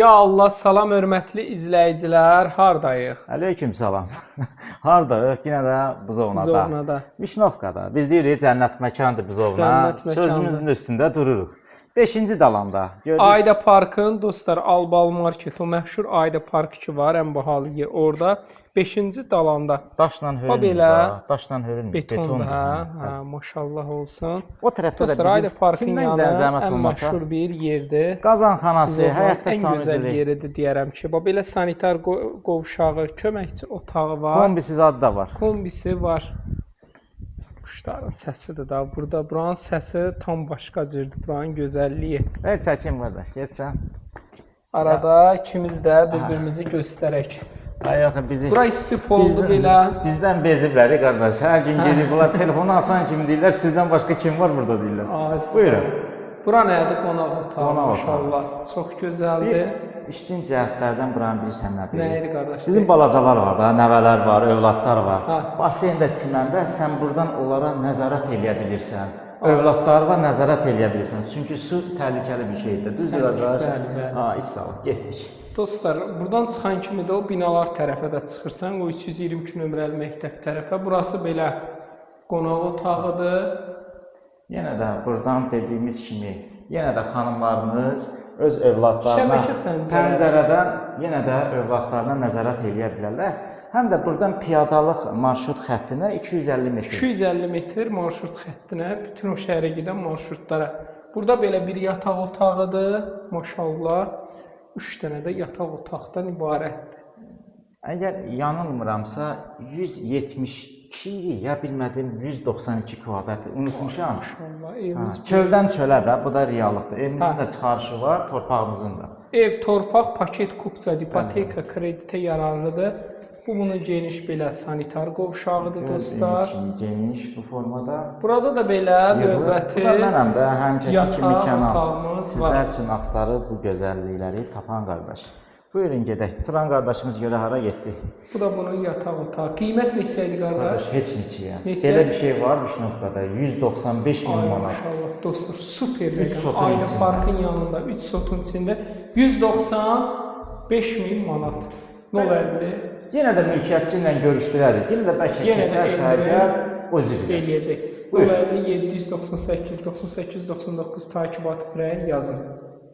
Ya Allah, salam hörmətli izləyicilər, hardayıq? Aleyküm salam. Hardayıq? Yenə də Buzovnada. Buzovnada. Vişnovkada. Biz deyirik cənnət məkandır Buzovna. Cənnət məkandır. Sözümüzün üstündə dururuq. 5-ci dalanda. Gördünüz. Ayda Parkın dostlar Albal Market, o məşhur Ayda Park ki var, ən bahalı yer orada. 5-ci dalanda. Daşla hörülmür. belə da, daşla hörülmür. Betondur, Betondur. hə? Hə, maşallah olsun. O tərəfdə də Dostlar, bizim Ayda Parkın kimdən yanı də zəhmət ən olmasa məşhur bir yerdir. qazanxanası, Buzovnanın həyətdə ən gözəl sanuzeli, yeridir deyərəm ki. Bax belə sanitar qovşağı, köməkçi otağı var. kombisi zadı da var. Kombisi var. Quşların səsidir da. Burada buranın səsi tam başqa cürdür. Buranın gözəlliyi. Ver çəkim qardaş, getsən. Arada ikimiz də bir-birimizi göstərək. Ay yox, bizi Bura isti poldu belə. Bizdən beziblər qardaş. Hər gün gedir bunlar telefonu açan kimi deyirlər, sizdən başqa kim var burada deyirlər. Ay, Buyurun. Bura nədir? Qonaq otağı. Qonaq otağı. Maşallah. Çox gözəldir. Bir üstün cəhətlərdən buranın bilirsən nədir? Nə idi qardaş? Bizim balacalar var da, nəvələr var, övladlar var. Hə. Baseyndə çiməndə sən burdan onlara nəzarət eləyə bilirsən. Övladlarına nəzarət eləyə bilirsən. Çünki su təhlükəli bir şeydir. Düzdür qardaş? Bəli, bəli. Ha, inşallah getdik. Dostlar, buradan çıxan kimi də o binalar tərəfə də çıxırsan, o 322 nömrəli məktəb tərəfə. Burası belə qonaq otağıdır. Yenə də burdan dediyimiz kimi, yenə də xanımlarımız öz övladlarına Şəbəkə pəncərə. pəncərədən yenə də övladlarına nəzarət eləyə bilərlər. Həm də burdan piyadalıq marşrut xəttinə 250 metr. 250 metr marşrut xəttinə, bütün o şəhərə gedən marşrutlara. Burada belə bir yataq otağıdır. Maşallah. 3 dənə də yataq otaqdan ibarətdir. Əgər yanılmıramsa 172 idi, ya bilmədim 192 kvadrat unutmuşam. Maşallah, evimiz Ha, çöldən çölə də bu da reallıqdır. Evimizin də çıxarışı var, torpağımızın da. Ev, torpaq, paket kupça, ipoteka, kreditə yararlıdır. Bu bunun geniş belə sanitar qovşağıdır dostlar. Gördüyünüz kimi geniş bu formada. Burada da belə növbəti Bu da mənəm də həmişəki yataq kimi Kənan. otağımız var. Sizlər üçün axtarıb bu gözəllikləri tapan qardaş. Buyurun gedək. Turan qardaşımız görə hara getdi? Bu da bunun yataq otağı. Qiymət neçə idi qardaş? Qardaş heç neçəyə. Neçə? Belə bir şey var Vişnovkada 195 min Ay, manat. maşallah dostlar, super Üç rəqəm. sotun Ayda içində. parkın yanında 3 sotun içində 195 min manat. 0,50 Yenə də mülkiyyətçi ilə görüşdürərik. Yenə də bəlkə Yenə də keçərsə endirim əgər özü bilər. eləyəcək. Buyur. 0,50 798 98 99 takibat frə yazın.